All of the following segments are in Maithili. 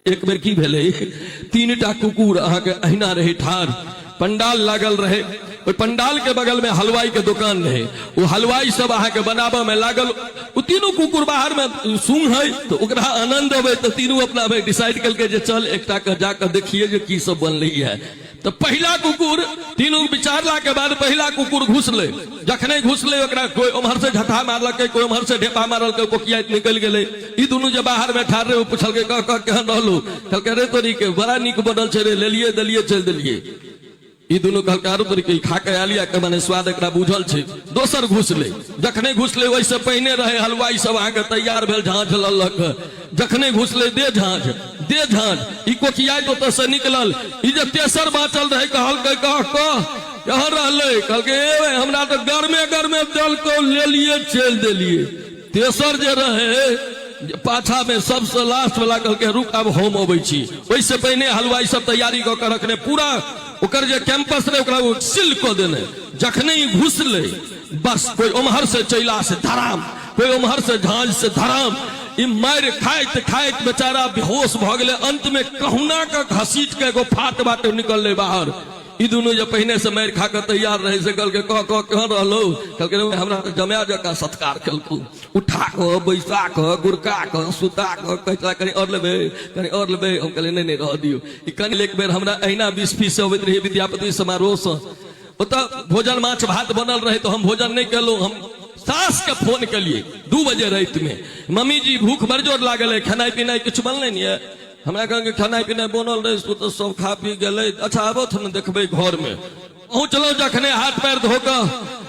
एक बेर की भेलै, 3टा कुकुर अहाँके अहिना रहै ठाढ़, पंडाल लागल रहै, ओहि पंडाल के बगल में हलवाई के दुकान रहे, ओ हलवाई सब अहाँके बनाबऽ में लागल। ओ तीनू कुकुर बाहर में सूंघ है तऽ ओकरा आनंद अबै, तऽ तीनू अपना में डिसाइड केलकै जे चल एकटा के जाकऽ देखिए जे की सब बनलै है। तऽ पहिला कुकुर तीनू विचारला के बाद पहिला कुकुर घुसलै। जखने घुसलै ओकरा कोई उम्हर से झटहा मारलकै, कोई उम्हर से ढेपा मारलकै, कोकियाइत निकलि गेलै। ई दुनू जे बाहर में ठाढ़ रहे, ओ पुछलकै, कह कह केहन रहलू? कहलकै, रे तोरी के बड़ा नीक बनल छै रे, लेलिए देलिए चलि देलिए। ई दुनू कहलकै, आरो तोरी के खा के आयल के माने स्वाद एकरा बुझल छै। दोसर घुसलै, जखने घुसलै ओहिसँ पहिने रहै हलवाई सब अहाँके तैयार भेल झाँझ लऽ लऽ कऽ। जखने घुसलै, दे झाँझ, दे झाँझ, ई कोकियाइत ओतऽ से निकलल। ई जे तेसर बाँचल रहै कहलकै, कह कह कहाँ रहलै? कहलकै, ए हमरा तऽ गरमे गरमे देलकौ, लेलिए चलि देलिए। तेसर जे रहै पाछा में सबसे लास्ट वाला कहलकै, रुक आब हम अबै छी। ओहिसँ पहिने हलवाई सब तैयारी कऽ के रखने, पूरा ओकर जे कैंपस रहै ओकरा ओ सील कऽ देने। जखने ई घुसलै, बस कोई उम्हर से चैला से धराम, कोई उम्हर से झांझ से धराम, ई मारि खाइत खाइत बेचारा बेहोश भऽ गेलै। अंत में कहुना के घसीट के एगो फाट बाटे निकललै बाहर। ई दुनू जे पहिने से मारि खा कऽ तैयार रहै से कहलकै, कह कह केहन रहलौ? कहलकै, हमरा तऽ जमाए जकाँ सत्कार केलकौ, उठा कऽ बैसा कऽ गुड़का कऽ सुता कऽ कहै कनि आओर लेबै, कनि आओर लेबै। हम कहलियै, नहि नहि, रहऽ दियौ। ई कनि एक बेर हमरा अहिना बिस्फी से अबैत रहियै विद्यापति समारोहसँ, ओतऽ भोजन माछ भात बनल रहै, तऽ हम भोजन नहि केलहुँ। हम सासके फोन केलियै 2 बजे रातिमे, मम्मी जी भूख बड़ जोर लागल है, खेनाइ पिनाइ किछु बनलै ने? हमरा कहलकै, खेनाइ पिनाइ बनल रहै, से तऽ सब खा पी गेलै। अच्छा आबथ ने, देखबै। घरमे पहुँचलहुँ, जखने हाथ पैर धो कऽ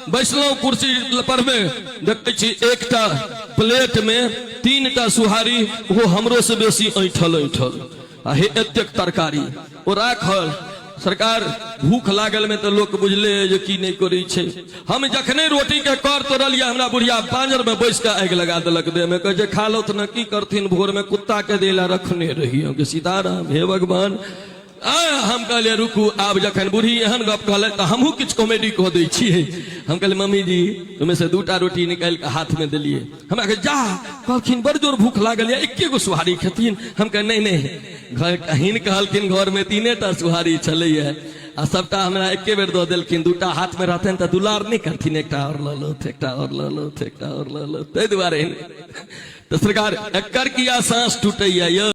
बैसलहुँ कुर्सी परमे, देखै छी एकटा प्लेटमे 3टा सुहारी, ओहो हमरो से बेसी ऐंठल ऐंठल, आ हे एतेक तरकारी ओ राखल। सरकार भूख लागल में तऽ लोक बुझले जे की नहि करै छै। हम जखने रोटी के कर तोड़लियै, हमरा बुढ़िया पांजर में बैस कऽ आगि लगा देलक देह में। कहै छै, खा लौथ ने, की करथिन, भोर में कुत्ता के दै ला रखने रही। हम सीताराम, हे भगवान। आ हम कहलियै, रुकू, आब जखन बूढ़ी एहन गप कहलै तऽ हमहूँ किछु कॉमेडी कऽ दै छियै। हम कहलियै, मम्मी जी, ओहिमे से 2टा रोटी निकालि कऽ हाथमे देलियै। हमरा कहै जा कहलखिन, बड़ जोर भूख लागल यऽ, एके गो सुहारी खेथिन? हम कहे, नहि नहि, घर हिन कहलखिन घरमे 3टा सुहारी छलैया आ सबटा हमरा एके बेर दऽ देलखिन। 2टा हाथमे रहतनि तऽ दुलार नहि करथिन, एकटा आओर लऽ लौथ, एकटा आओर लऽ लौथ, एकटा आओर लऽ लौथ, ताहि दुआरे। तऽ सरकार एकर किया साँस टूटैया यौ?